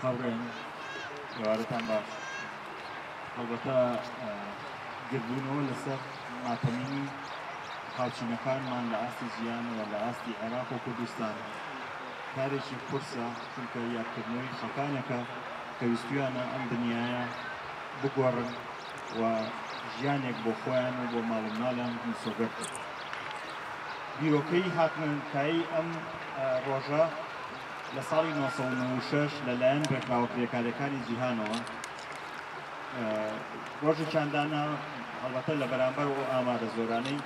هاوڕێیان، ئێوارەتان باش. هەڵبەتە گردبوونەوە لەسەر ماتەمینی هاوچینەکانمان لە ئاستی جیهان و لە ئاستی عێراق و کوردستان کارێکی قورسە، چونکە یادکردنەوەی خەڵکانێکە کە ویستویانە ئەم دنیایە بگۆڕن و ژیانێک بۆ خۆیان و بۆ ماڵ و مناڵیان مسۆگەر بکەن. بیرۆکەی هاتنەکایەی ئەم ڕۆژە لە ساڵی 996 لەلایەن ڕێکخراوە کرێکارییەکانی جیهانەوە ڕۆژێکیان دانا، هەڵبەتە لە بەرامبەر ئەو ئامارە زۆرانەی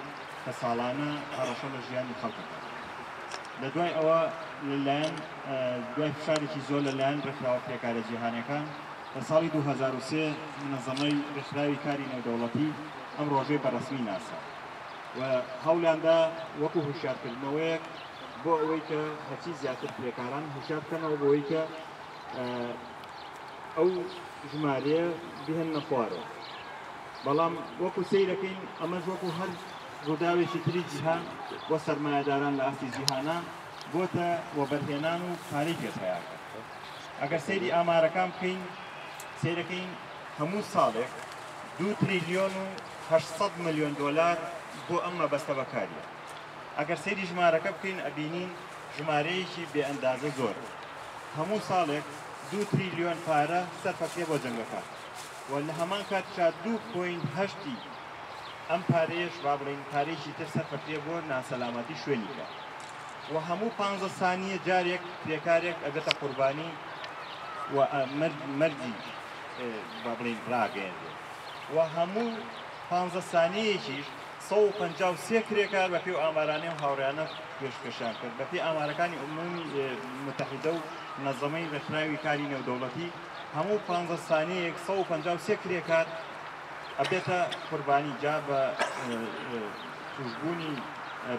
کە ساڵانە هەڕەشە لە ژیانی خەڵک دەکات. لە دوای ئەوە لەلایەن دوای فشارێکی زۆر لەلایەن ڕێکخراوە کرێکارە جیهانیەکان لە ساڵی 2003 منەزەمەی ڕێکخراوی کاری نێودەوڵەتی ئەم ڕۆژەی بە ڕەسمی ناسا و هەوڵیاندا وەکو هۆشیارکردنەوەیەک بۆ ئەوەی کە هەرچی زیاتر کرێکاران هۆشیار بکەنەوە بۆ ئەوەی کە ئەو ژمارەیە بهێننە خوارەوە. بەڵام وەکو سەیرەکەین ئەمەش وەکو هەر ڕووداوێکی تری جیهان بۆ سەرمایەداران لە ئاستی جیهانە بۆتە وەبەرهێنان و پارەی پێ پەیاکە. ئەگەر سەیری ئامارەکان بکەین سەیرەکەین هەموو ساڵێک 2 تریلیۆن و 800 ملیۆن دۆلار بۆ ئەم مەبەستە بەکاریە. ئەگەر سەیری ژمارەکە بکەین ئەبینین ژمارەیەکی بێ ئەندازە زۆرە. هەموو ساڵێک 2 تریلیۆن پارە سەرفەکرێ بۆ جەنگەکان و لە هەمان کاتیشا 2.8 ئەم پارەیەش با بڵێین پارەیەکی تر سەرفەکرێ بۆ ناسەلامەتی شوێنی کار و هەموو 15 سانیە جارێک کرێکارێک ئەبێتە قوربانی و مەرگی با بڵێین ڕاگەیەنرێ و هەموو 15 سانیەیەکیش 153 کرێکار بە پێی ئامارانەی و هاوڕێیانە پێشکەشیان کرد بە پێی ئامارەکانی ئومەمی متحدە و منەزەمەی ڕێکخراوی کاری نێودەوڵەتی هەموو 15 سانیەیەک 153 کرێکار ئەبێتە قوربانی، جا بە توشبوونی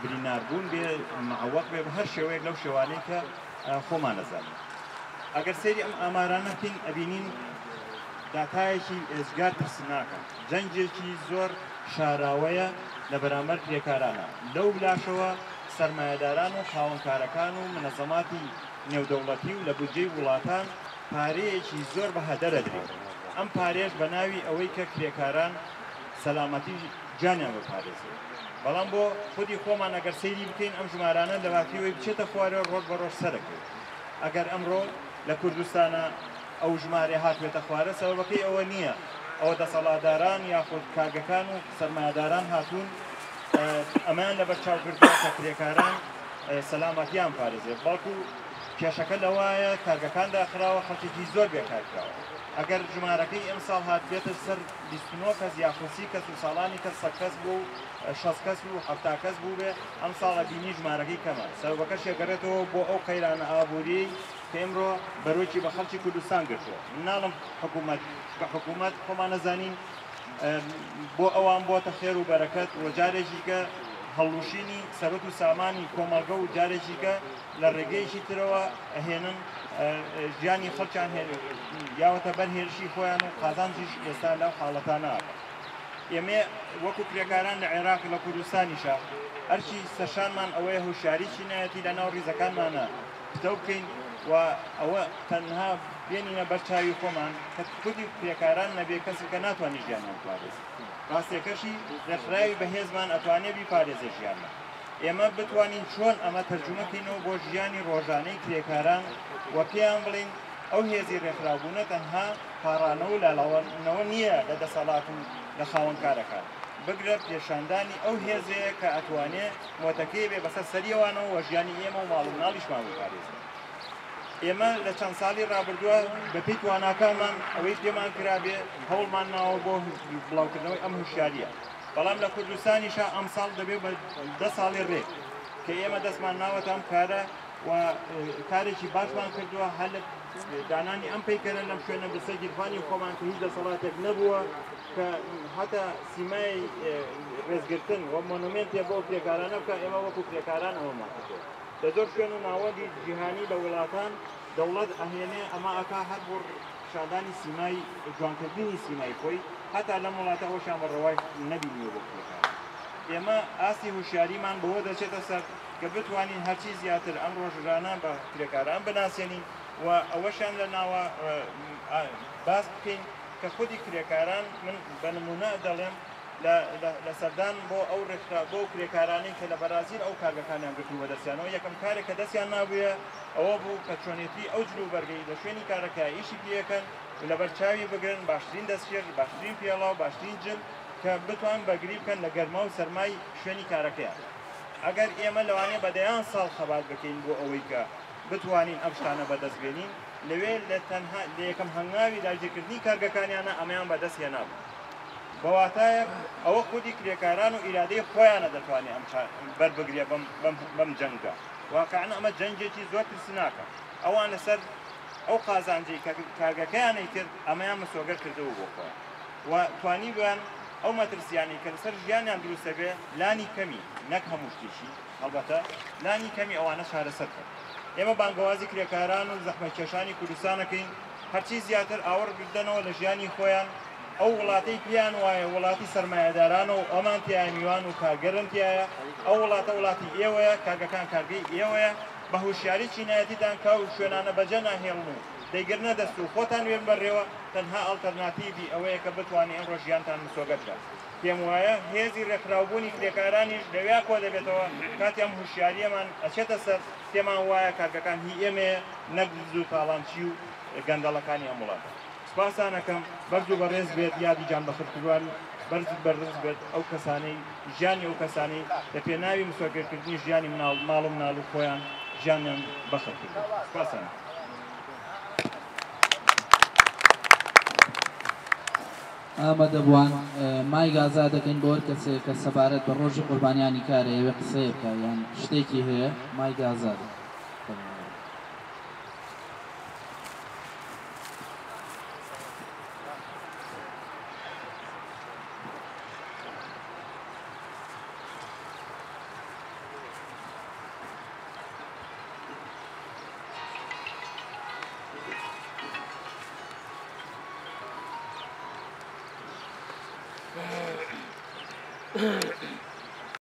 برینداربوون بێ، معوەق بێ، بە هەر شێوەیەک لەو شێوانەی کە خۆمان ئەزانین. ئەگەر سەیری ئەم ئامارانە بکەین ئەبینین داتایەکی ئێجگار ترسناکە، جەنگێکی زۆر شاراوەیە لە بەرامبەر کرێکارانە. لەو لاشەوە سەرمایەداران و خاوەنکارەکان و منەزەماتی نێودەوڵەتی و لە بودجەی وڵاتان پارەیەکی زۆر بە هەدەر ئەدرێت. ئەم پارەیەش بە ناوی ئەوەی کە کرێکاران سەلامەتی گیانیان بپارێزێت. بەڵام بۆ خودی خۆمان ئەگەر سەیری بکەین ئەم ژمارانە لە باتی ئەوەی بچێتە خوارەوە ڕۆژ بە ڕۆژ سەرەکەوێت. ئەگەر ئەمڕۆ لە کوردستانە ئەو ژمارەیە هاتبێتە خوارە سەبەبەکەی ئەوە نییە ئەوە دەسەڵاتداران یاخود کارگەکان و سەرمایەداران هاتوون ئەمەیان لەبەرچاو گرتووە کە کرێکاران سەلامەتیان پارێزێت، بەڵکو کێشەکە لەوایە کارگەکان داخراوە، خەڵکێکی زۆر بێکار کراوە. ئەگەر ژمارەکەی ئەمساڵ هاتبێتە سەر 29 کەس یاخود 30 کەس و ساڵانی کەس 100 کەس بوو و 60 کەس و 70 کەس بوو بێ، ئەمساڵ ئەبینی ژمارەکەی کەمە. سەبەبەکەش ئەگەڕێتەوە بۆ ئەو قەیرانە ئابووریەی کە ئمڕۆ بەرۆکی بە خەڵکی کوردستان گرتووە. من ناڵم حکوومەت، چونکە حکوومەت خۆمان نەزانین بۆ ئەوان بۆتە خێر و بەرەکەت و جارێکی کە هەڵلوشینی سەرەت و سامانی کۆمەڵگە و جارێکی کە لە ڕێگەیەکی ترەوە ئەهێنن ژیانی خەڵکیان یاوەتە بەر هێرشی خۆیان و قازانجیش ئێستا لەو حاڵەتانە ئەکەن. ئێمە وەکو کرێکاران لە عێراق لە کوردستانیشە ئەرکی سەرشانمان ئەوەیە هۆشیاری چینایەتی لە ناو ڕیزەکانمانە پتەو بکەین و ئەوە تەنها بێنینە بەر چاوی خۆمان کە خودی کرێکاران نەبێ کەسی کە ناتوانێت ژیانیان بپارێزێ. ڕاستیەکەشی ڕێکخراوی بەهێزمان ئەتوانێ بیپارێزێ ژیانمان. ئێمە بتوانین چۆن ئەمە تەرجومە کەینەوە بۆ ژیانی ڕۆژانەی کرێکاران و پێیان بڵێین ئەو هێزی ڕێکخراوبوونە تەنها پاڕانەوە و لاڵانەوە نییە لە دەسەڵات و لە خاوەنکارەکان، بگرە پێشاندانی ئەو هێزەیە کە ئەتوانێ مۆتەکەی بێ بەسەر سەریەوانەوە و ژیانی ئێمە و ماڵ و مناڵیشمان بپارێزێ. ئێمە لە چەند ساڵی ڕابردووە بەپێی تواناکانمان ئەوەی پێمان کرابێ هەوڵمان ناوە بۆ بڵاوکردنەوەی ئەم هۆشیارییە، بەڵام لە کوردستانیشا ئەمساڵ دەبێت بە 10 ساڵی ڕێک کە ئێمە دەستمان ناوەتە ئەم کارە و کارێکی باشمان کردووە هەر لە دانانی ئەم پەیکەرە لەم شوێنە بەسەر گیرفانی خۆمان کە هیچ دەسەڵاتێک نەبووە کە هەتا سیمای ڕێزگرتن و مۆنۆمێنتێ بۆ کرێکارانە بکە، ئێمە وەکو کرێکاران ئەوەمان کردووە. لە زۆر شوێن و ناوەندی جیهانی لە وڵاتان دەوڵەت ئەهێنێ ئەمە ئەکا هەر بۆ پیشاندانی سیمای جوانکردنی سیمای خۆی، هەتا لەم وڵاتە ئەوەشیان بە ڕەوای نەبینیوە بۆ کرێکاران. ئێمە ئاستی هۆشیاریمان بەوە دەچێتە سەر کە بتوانین هەرچی زیاتر ئەم ڕۆژانە بە کرێکاران بناسێنین و ئەوەشیان لە ناوە باس بکەین کە خودی کرێکاران، من بە نمونە دەڵێم لە سەردان بۆ ئەو ڕێکخرا بۆ کرێکارانەی کە لە بەرازیل ئەو کارگەکانیان گرتوو بەدەستیانەوە، یەکەم کارێک کە دەستیان نابوویە ئەوە بوو کە چۆنێتی ئەو جل و بەرگەی لە شوێنی کارەکە ئیشی پێەکەن و لەبەر چاوی بگرن، باشترین دەستکێش، باشترین پێڵاو، باشترین جل کە بتوان بەگری بکەن لە گەرما و سەرمای شوێنی کارەکەیان. ئەگەر ئێمە لەوانەیە بە دەیان ساڵ خەبات بکەین بۆ ئەوەی کە بتوانین ئەم شتانە بەدەست بێنین، لەوێ لە تەنها لە یەکەم هەنگاوی داگیرکردنی کارگەکانیانە ئەمەیان بەدەست هێنابوو. بە واتایەک ئەوە خودی کرێکاران و ئیرادەی خۆیانە دەتوانێت ئەم بەربگرێ بەم جەنگە. واقعا ئەمە جەنگێکی زۆر ترسناکە. ئەوان لەسەر ئەو قازانجەی کە کارگەکەیانەی کرد ئەمەیان مسۆگەر کردبوو بۆ خۆیان و توانیبوویان ئەو مەترسیانەی کە لەسەر ژیانیان دروست دەبێ لانی کەمی، نەک هەموو شتێکی هەڵبەتە، لانی کەمی ئەوانە چارەسەر بکەن. ئێمە بانگەوازی کرێکاران و زەحمەتکێشانی کوردستان ئەکەین هەرچی زیاتر ئاوڕ بدەنەوە لە ژیانی خۆیان، ئەو وڵاتەی پێیان وایە وڵاتی سەرمایەدارانە و ئەمان تیایە میوان و کارگەرن تیایە، ئەو وڵاتە وڵاتی ئێوەیە، کارگەکان کارگەی ئێوەیە، بە هوشیاری چینایەتیتان کە ئەو شوێنانە بەجێ ناهێڵن و دەیگرنە دەست و خۆتان وێن بەڕێوە، تەنها ئەڵتەرناتیڤی ئەوەیە کە بتوانێ ئەمڕۆ ژیانتان مسۆگەر بکات. پێم وایە هێزی ڕێکخراوبوونی کرێکارانیش لەویا کۆدەبێتەوە، کاتێ ئەم هوشیارییەمان ئەچێتە سەر، پێمان وایە کارگەکان هی ئێمەیە نەک دز و تاڵانچی و گەندەڵەکانی ئەم وڵاتە. سپاستان ئەکەم، بەرز و بەڕێز بێت یادی گیانبەختکردوان، بەرز بەڕێز بێت ئەو کەسانەی ژیانی ئەو کەسانەی لە پێناوی مسۆگەرکردنی ژیانی مناڵ ماڵ و مناڵ و خۆیان ژیانیان بەخت کردووە. سپاستان ئەکەم. ئامادەبووان مایک ئازاد دەکەین بۆ هەر کەسێک کە سەبارەت بە ڕۆژی قوربانیانی کار ئەیەوێ قسەیە بکا یان شتێکی هەیە مایک ئازادە.